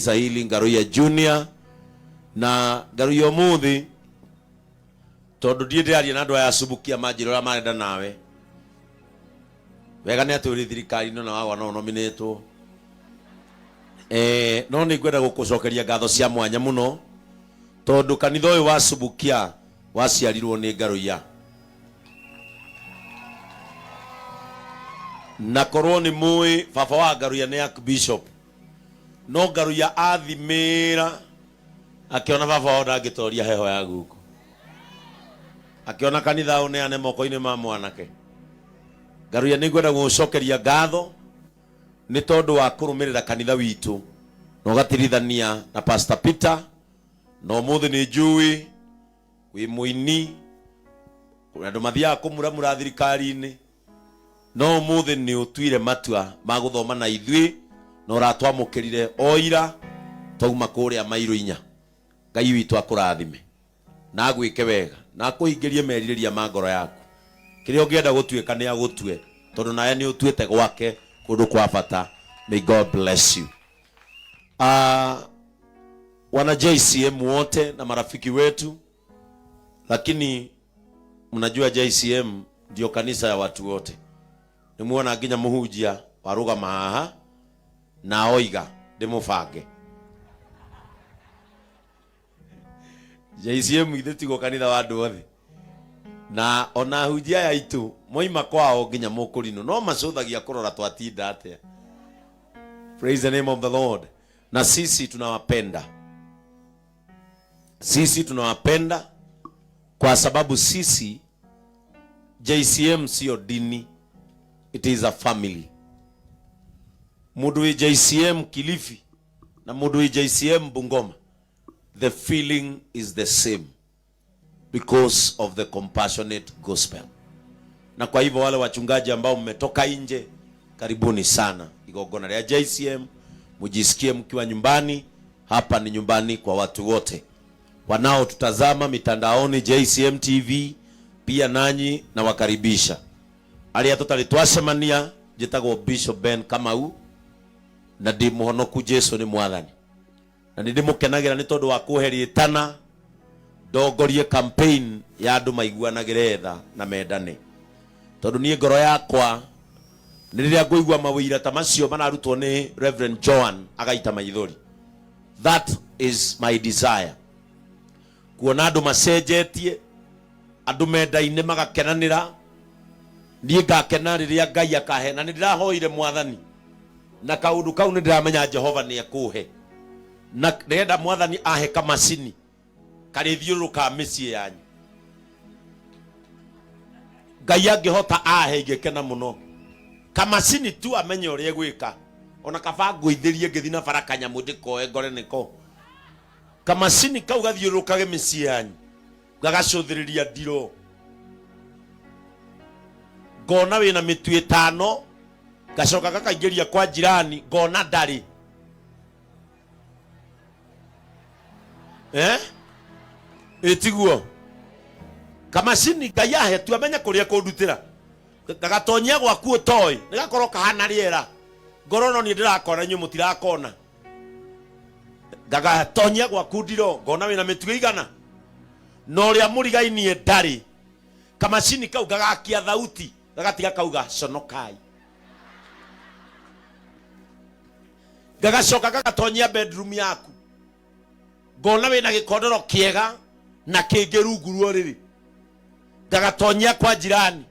Kanitha hili Ngaruiya Junior. Na Ngaruiya ũmũthĩ tondũ ndiĩ ndĩraria na andũ aya Subukia manjĩra ũrĩa marenda nawe wega nĩ atĩ ũrĩ thirikari-inĩ na wagwa no ũnominĩtwo. No nĩ ngwenda gũkũcokeria ngatho cia mwanya mũno tondũ kanitha ũyũ wa Subukia waciarirwo nĩ Ngaruiya. Na korwo nĩ mũĩ baba wa Ngaruiya nĩ Archbishop, no Ngaruiya athimĩra akĩona baba wao ndangĩtoria heho ya guku, akĩona kanitha ũneane moko-inĩ ma mwanake. Ngaruiya nĩ ngwenda gũgũcokeria ngatho nĩ tondũ wa kũrũmĩrĩra kanitha witũ na ũgatirithania na Pastor Peter, na ũmũthĩ nĩ njũĩ wĩ mũini, kũrĩ andũ mathiaga kũmuramura thirikari-inĩ, no ũmũthĩ nĩ ũtuire matua ma gũthoma na ithuĩ na ũratwamũkĩrire o ira twauma kũrĩa mairũ inya. Ngai witũ akũrathime na agwĩke wega na akũhingĩrie merirĩria ma ngoro yaku. Kĩrĩa ũngĩenda gũtuĩka nĩ agũtue, tondũ nawe nĩ ũtuĩte gwake kũndũ kwa bata. May God bless you. Wana JCM wote na marafiki wetu, lakini mnajua JCM ndio kanisa ya watu wote. Nimuona nginya muhunjia warugama haha na oiga ndimubange. JCM ithe tiguo kanitha wa andũ othe, na ona ahunjia aya aitũ moima kwao nginya mũkũrinũ no macũthagia kũrora twatinda atĩa. Praise the name of the Lord. Na sisi tunawapenda, sisi tunawapenda kwa sababu sisi JCM sio dini, it is a family. Mundu wi JCM Kilifi na mundu wi JCM Bungoma, the feeling is the same because of the compassionate gospel. Na kwa hivyo wale wachungaji ambao mmetoka nje, karibuni sana igongona lya JCM, mujisikie mkiwa nyumbani. Hapa ni nyumbani kwa watu wote wanaotutazama mitandaoni JCM TV, pia nanyi nawakaribisha. Aria tutari twacemania, njitagwo Bishop Ben Kamau na ndi muhonoku, Jesu ni mwathani, na nĩ ndĩmũkenagĩra nĩ tondũ wa kũhe rĩtana ndongorie campaign ya andũ maiguanagĩre tha na mendane, tondũ niĩ ngoro yakwa nĩ rĩrĩa ngũigua mawĩira ta macio mararutwo nĩ Reverend Joan agaita maithori. That is my desire, kuona andũ macenjetie, andũ mendaine magakenanĩra. Niĩ ngakena rĩrĩa Ngai akahe, na nĩ ndĩrahoire mwathani na kaũndũ kau nĩ ndĩramenya Jehova nĩ ekũhe, na ndĩrenda mwathani ahe kamacini karĩthiũrũrũkaga mĩciĩ yanyu. Ngai angĩhota ahe ingĩkena mũno. Kamacini tu amenye ũrĩa egwĩka, ona kaba ngũithĩrie ngĩthiĩ na bara kanyamũ ndĩkoe ngore nĩko kamacini kau gathiũrũrũkage mĩciĩ yanyu, gagacũthĩrĩria ndiro, ngona wĩna mĩtu ĩtano, gacoka gakaingĩria kwa jirani, ngona ndarĩ. Ĩtiguo kamacini Ngai ahe tu amenye kũrĩa kũndutĩra, gagatonyia gwaku ũtoĩ, nĩ gakorwo kahana rĩera, ngoro no niĩ ndĩrakona, inyuĩ mũtirakona. Gagatonyia gwaku ndiro, ngona wĩna mĩtugo igana na ũrĩa mũrigainie ndarĩ. Kamacini kau gagakia thauti, gagatiga kauga conokai, gagacoka gagatonyia bedroom yaku, ngona wĩna gĩkondoro kĩega na kĩngĩ rungu rwa ũrĩrĩ, gagatonyia kwa jirani,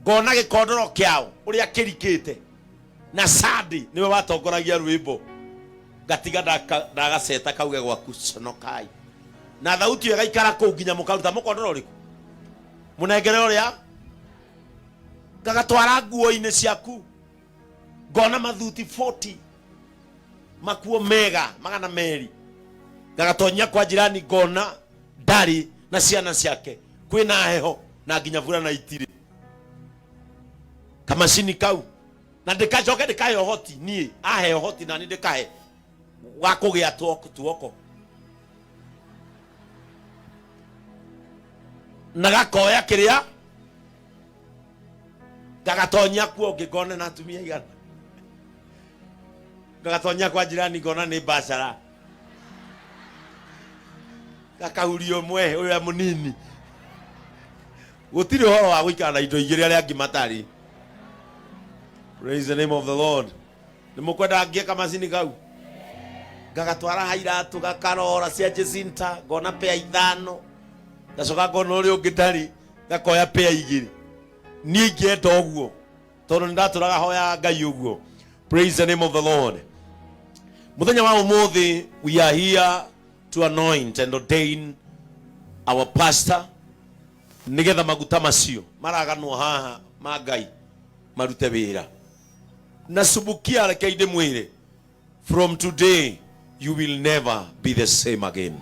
ngona gĩkondoro kĩao ũrĩa kĩrikĩte, na Sunday nĩwe watongoragia rwĩmbo, ngatiga ndagaceta kauge gwaku conokai, na thauti ĩyo ĩgaikara kũu nginya mũkaruta mũkondoro ũrĩkũ mũnengere ũrĩa, gagatwara nguo-inĩ ciaku, ngona mathuti 40 makuo mega magana meri, gagatonyia kwa jirani, ngona ndarĩ na ciana ciake, kwĩna heho na nginya burana itirĩ. Kamacini kau na ndĩkacoke ndĩkahe ũhoti, niĩ ahe ũhoti na niĩ ndĩkahe wa kũgĩa tuoko na gakoya kĩrĩa gagatonyia kuo ũngĩ ngone na atumia igana. Ngagatonya kwa jirani ngona nĩ mbacara. Gakahuria ũmwe ũrĩa mũnini. Gũtirĩ ũhoro wa gũikara na indo igĩrĩ arĩa angĩ matarĩ. Praise the name of the Lord. Nĩ mũkwenda ngie kamacini kau? Ngagatwara ha iratũ gakarora cia Jacinta ngona pea ithano. Ngacoka ngona ũrĩa ũngĩ ndarĩ ngakoya pea igĩrĩ. Niĩ ingĩenda ũguo tondũ nĩ ndatũraga hoyaga Ngai ũguo. Praise the name of the Lord. Mũthenya wa ũmũthĩ we are here to anoint and ordain our pastor nigetha maguta macio maraganwo haha ma Ngai marute wĩra. Na Subukia, reke ndĩmwĩre, from today you will never be the same again.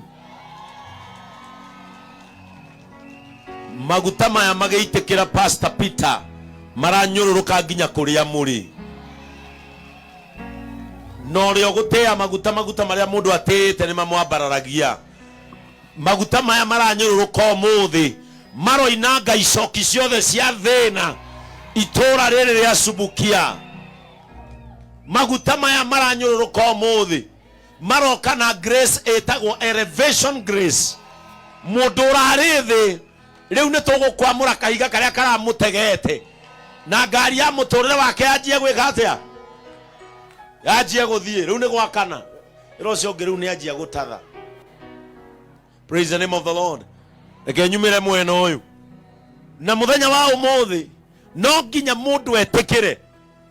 Maguta maya magĩitĩkĩra Pastor Peter maranyũrũrũka nginya kũrĩa mũrĩ. Na ũrĩa ũgũtĩa maguta, maguta marĩa mũndũ atĩĩte nĩ mamwambararagia. Maguta maya maranyũrũrũka ũmũthĩ maroinanga icoki ciothe cia thĩna itũũra rĩrĩ rĩa Subukia. Maguta maya maranyũrũrũka ũmũthĩ maroka na grace ĩtagwo elevation grace. Mũndũ ũrarĩ thĩ rĩu nĩ tũgũkwamũra kahiga karĩa karamũtegete na ngari ya mũtũrĩre wake yanjie gwĩka atĩa? Yanjie gũthiĩ. Rĩu nĩ gwakana. Ĩra ũcio ũngĩ rĩu nĩ anjia gũtatha. Praise the name of the Lord. Reke nyumĩre mwena ũyũ. Na mũthenya wa ũmũthĩ no nginya mũndũ etĩkĩre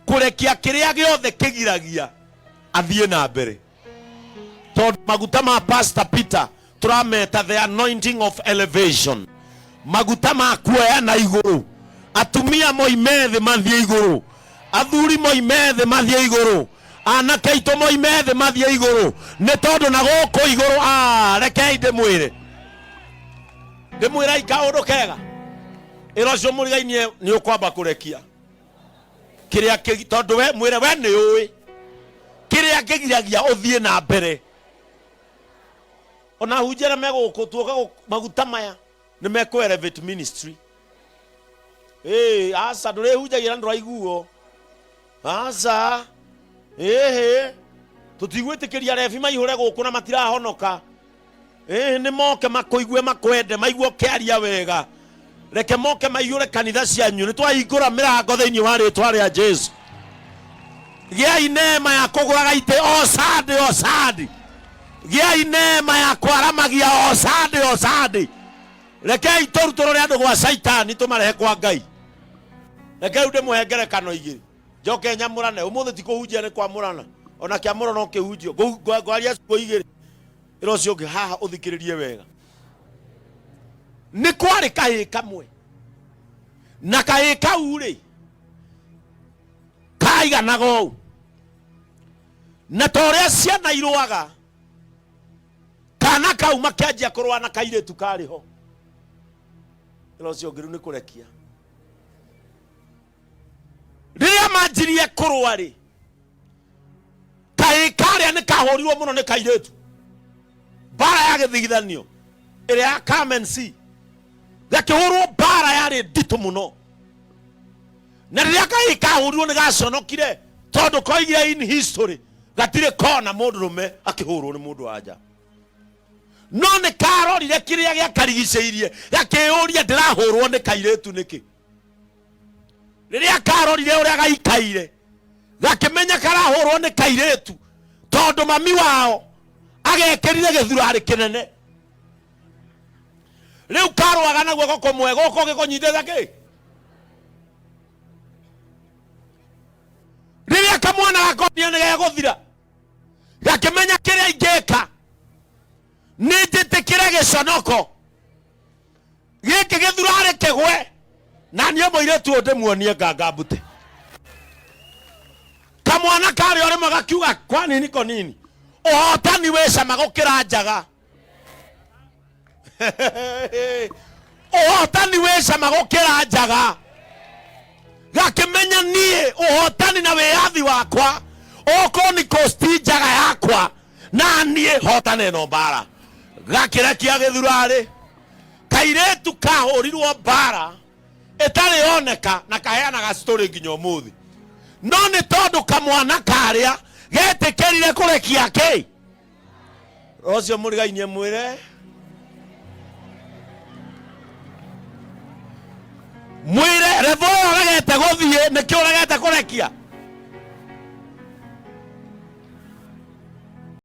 kũrekia kĩrĩa gĩothe kĩgiragia athiĩ na mbere, tondũ maguta ma Pastor Peter tũrameta the anointing of elevation, maguta ma kuoya na igũrũ. Atumia moime thĩ mathiĩ igũrũ, athuri moime thĩ mathiĩ igũrũ, anake aitũ moime thĩ mathiĩ igũrũ, nĩ tondũ na gũkũ igũrũ, rekei ndĩmwĩre, ndĩmwĩra kaũndũ kega. Ĩra ũcio mũrigainie nĩ ũkwamba kũrekia kĩrĩa tondũ we mwĩre we nĩ ũĩ kĩrĩa kĩgiragia ũthiĩ na mbere. Ona hunjia arĩa megũkũ tuoka maguta maya nĩ mekũ elevate ministry. Ĩĩ, aca ndũrĩhunjagia na ndũraiguo. Aca, ĩhĩ, tũtigwĩtĩkĩria rebi maihũre gũkũ na matirahonoka. Ĩhĩ, nĩ moke makũigue, makwende, maigue ũkĩaria wega. Reke moke maiyũre kanitha cianyu. Nĩ twahingũra mĩrango thĩinĩ wa rĩtwa rĩa Jesu. Gĩai neema ya kũgũraga itĩ o Sunday o Sunday. Gĩai neema ya kwaramagia o Sunday o Sunday. Rekei tũrutũrũre andũ gwa Caitani tũmarehe kwa Ngai. Reke rĩu ndĩmũhe ngerekano igĩrĩ njoke nyamũrane. Ũmũthĩ ti kũhunjia nĩ kwamũrana, ona kĩamũro no kĩhunjio. Ngwaria ciugo igĩrĩ, ĩra ũcio ũngĩ haha ũthikĩrĩrie wega. Nĩ kwarĩ kahĩĩ kamwe, na kahĩĩ kau rĩ kaiganaga ũũ, na ta ũrĩa ciana irũaga, kana kau makĩanjia kũrũa na kairĩtu karĩ ho. Ĩra ũcio ũngĩ rĩu nĩ kũrekia. Rĩrĩa manjirie kũrũa rĩ, kahĩĩ karĩa nĩ kahũrirwo mũno nĩ kairĩtu. Mbara ya gĩthigithanio ĩrĩa ya come and see, gakĩhũrwo mbara yarĩ nditũ mũno. Na rĩrĩa kahĩĩ kahũrirwo nĩ gaconokire, tondũ koigire in history gatirĩ kona mũndũrũme akĩhũrwo nĩ mũndũ wa nja. No nĩ karorire kĩrĩa gĩakarigicĩirie, gakĩyũria ndĩrahũrwo nĩ kairĩtu nĩkĩ. Rĩrĩa karorire ũrĩa gaikaire, gakĩmenya karahũrwo nĩ kairĩtu tondũ mami wao agekĩrire gĩthurarĩ kĩnene. Rĩu karũaga na guoko kũmwe, gũkũ gĩkũnyitĩte kĩ. Rĩrĩa kamwana gakonire nĩ gegũthira, gakĩmenya kĩrĩa ingĩka nĩ njĩtĩkĩre gĩconoko gĩkĩ gĩthurarĩ kĩgwe, na niĩ mũirĩtu ũyũ ndĩmuonie nganga mbute. Kamwana karĩ o rĩmwe gakiuga kwa nini ko nini, ũhotani wĩ cama gũkĩra njaga. Ũhotani wĩ cama gũkĩra njaga. Gakĩmenya niĩ ũhotani na wĩyathi wakwa okorwo nĩ kosti njaga yakwa, na niĩ hotane ĩno mbara. Gakĩrekia gĩthurarĩ, kairĩtu kahũrirwo mbara ĩtarĩ yoneka na kaheanaga story nginya ũmũthĩ. No nĩ tondũ kamwana karĩa Getĩkĩrire kũrekia kĩ? Ũcio mũrigainie mwĩre mwĩre revo ĩyo ũregete gũthiĩ, nĩkĩo ũregete kũrekia.